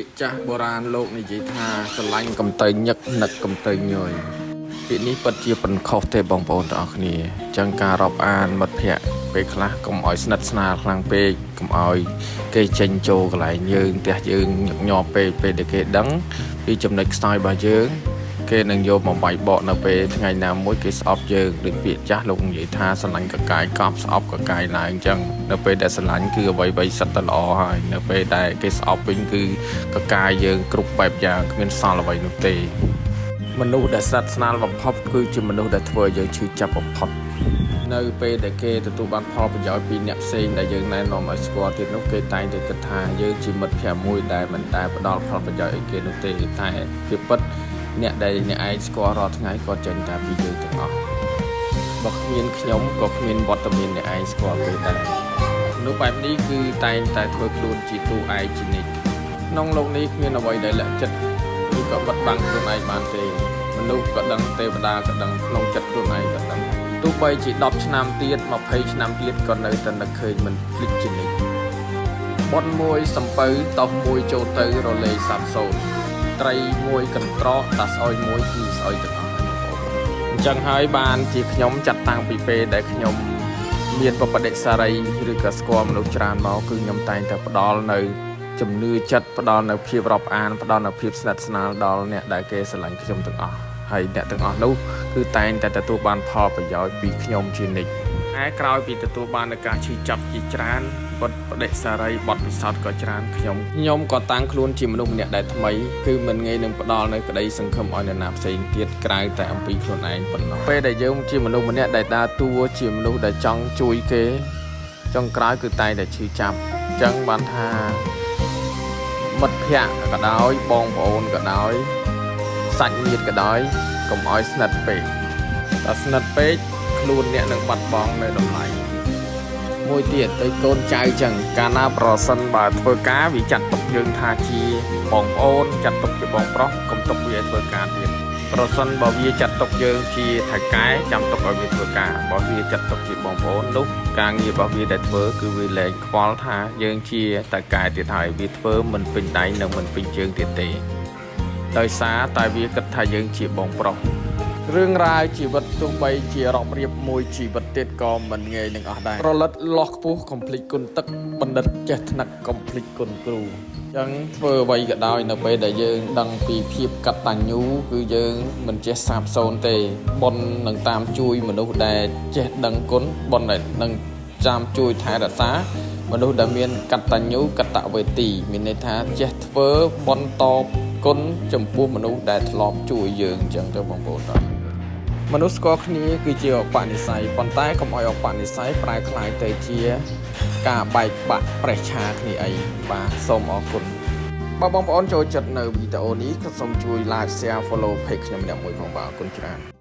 ពាក្យចាស់បុរាណលោកនិយាយថាស្រឡាញ់កំទៅញឹកនឹកកំទៅញយពាក្យនេះពិតជាមិនខុសទេបងប្អូនទាំងអស់គ្នាអញ្ចឹងការរាប់អានមិត្តភ័ក្តិពេលខ្លះកុំឲ្យស្និទ្ធស្នាលខ្លាំងពេកកុំឲ្យគេចេញចូលកន្លែងយើងផ្ទះយើងញឹកញាប់ពេកពេលដែលគេដឹងពីចំណុចខ្សោយរបស់យើង គេនឹងយកមកបាយបកនៅពេលថ្ងៃណាមួយគេស្អប់យើងដូចពាក្យចាស់លោកនិយាយថាស្រឡាញ់កកាយកប់ស្អប់កកាយឡើងអញ្ចឹងនៅពេលដែលស្រឡាញ់គឺអ្វីៗសិតតែល្អហើយនៅពេលដែលគេស្អប់វិញគឺកកាយយើងគ្រប់បែបយ៉ាងគ្មានសល់អ្វីនោះទេមនុស្សដែលស្និទ្ធស្នាលបំផុតគឺជាមនុស្សដែលធ្វើឲ្យយើងឈឺចាប់បំផុតនៅពេលដែលគេទទួលបានផលប្រយោជន៍ពីអ្នកផ្សេងដែលយើងណែនាំឲ្យស្គាល់ទៀតនោះគេតែងតែគិតថាយើងជាមិត្តភក្តិមួយដែលមិនដែលផ្ដល់ផលប្រយោជន៍ឲ្យគេនោះទេតែភាពពិត អ្នកដែលអ្នកឯងស្គាល់រាល់ថ្ងៃក៏ចេញតែពីយើងទាំងអស់បើគ្មានខ្ញុំក៏គ្មានវត្តមានអ្នកឯងស្គាល់គេដែរមនុស្សបែបនេះគឺតែងតែធ្វើខ្លួនជាតួឯងជានិច្ចក្នុងលោកនេះគ្មានអ្វីដែលលាក់ចិត្តឬក៏បិទបាំងខ្លួនឯងបានទេមនុស្សក៏ដឹងទេវតាក៏ដឹងក្នុងចិត្តខ្លួនឯងក៏ដឹងទោះបីជា10ឆ្នាំទៀត20ឆ្នាំទៀតក៏នៅតែនឹកឃើញមិនភ្លេចជានិច្ចបុណ្យមួយសំពៅតោះមួយចូលទៅរលេសាបសូន្យ ត្រីមួយកន្ត្រកតាស្អុយមួយគឺស្អុយទាំងអស់ហើយបងប្អូនអញ្ចឹងហើយបានជាខ្ញុំចាត់តាំងពីពេលដែលខ្ញុំមានបបដិសារីឬក៏ស្គាល់មនុស្សច្រើនមកគឺខ្ញុំតែងតែផ្ដល់នៅជំនឿចិត្តផ្ដល់នៅភាពរាប់អានផ្ដល់នៅភាពស្និទ្ធស្នាលដល់អ្នកដែលគេស្រឡាញ់ខ្ញុំទាំងអស់ហើយអ្នកទាំងអស់នោះគឺតែងតែទទួលបានផលប្រយោជន៍ពីខ្ញុំជានិច្ចតែក្រោយពីទទួលបាននូវការឈឺចាប់ជាច្រើនបដបដិសារីបទពិសោធន៍ក៏ច្រើនខ្ញុំខ្ញុំក៏តាំងខ្លួនជាមនុស្សម្នាក់ដែលថ្មីគឺមិនងាយនឹងផ្ដល់នៅក្តីសង្ឃឹមឲ្យនរណាផ្សេងទៀតក្រៅតែអំពីខ្លួនឯងប៉ុណ្ណោះពេលដែលយើងជាមនុស្សម្នាក់ដែលដើរតួជាមនុស្សដែលចង់ជួយគេចុងក្រោយគឺតែងតែឈឺចាប់អញ្ចឹងបានថាមិត្តភ័ក្តិក៏ដោយបងប្អូនក៏ដោយសាច់ញាតិក៏ដោយកុំឲ្យស្និទ្ធពេកតែស្និទ្ធពេកខ្លួនអ្នកនឹងបាត់បង់នៅតម្លៃ មួយទៀតដូចកូនចៅចឹងកាលណាប្រសិនបើធ្វើការវាចាត់ទុកយើងថាជាបងប្អូនចាត់ទុកជាបងប្រុសកុំទុកវាឲ្យធ្វើការទៀតប្រសិនបើវាចាត់ទុកយើងជាថៅកែចាំទុកឲ្យវាធ្វើការបើវាចាត់ទុកជាបងប្អូននោះការងាររបស់វាដែលធ្វើគឺវាលែងខ្វល់ថាយើងជាថៅកែទៀតហើយវាធ្វើមិនពេញដៃនិងមិនពេញជើងទៀតទេដោយសារតែវាគិតថាយើងជាបងប្រុស រឿងរ៉ាវជីវិតទោះបីជារាប់រៀបមួយជីវិតទៀតក៏មិនងាយនឹងអស់ដែរប្រលិតលោះខ្ពស់កុំភ្លេចគុណទឹកបណ្ឌិតចេះថ្នឹកកុំភ្លេចគុណគ្រូចឹងធ្វើអ្វីក៏ដោយនៅពេលដែលយើងដឹងពីភាពកតញ្ញូគឺយើងមិនចេះសាបសូន្យទេបុណ្យនឹងតាមជួយមនុស្សដែលចេះដឹងគុណបុណ្យដែលនឹងតាមជួយថែរក្សាមនុស្សដែលមានកតញ្ញូកតវេទីមានន័យថាចេះធ្វើបុណ្យតបគុណចំពោះមនុស្សដែលធ្លាប់ជួយយើងអញ្ចឹងទៅបងប្អូនបាទ មនុស្សស្គាល់គ្នាគឺជាឧបនិស្ស័យប៉ុន្តែកុំឲ្យឧបនិស្ស័យប្រែក្លាយទៅជាការបែកបាក់ប្រេះឆាគ្នាអីបាទសូមអរគុណបើបងប្អូនចូលចិត្តនៅវីដេអូនេះក៏សូមជួយ like, share, follow page ខ្ញុំម្នាក់មួយផងបាទអរគុណច្រើន។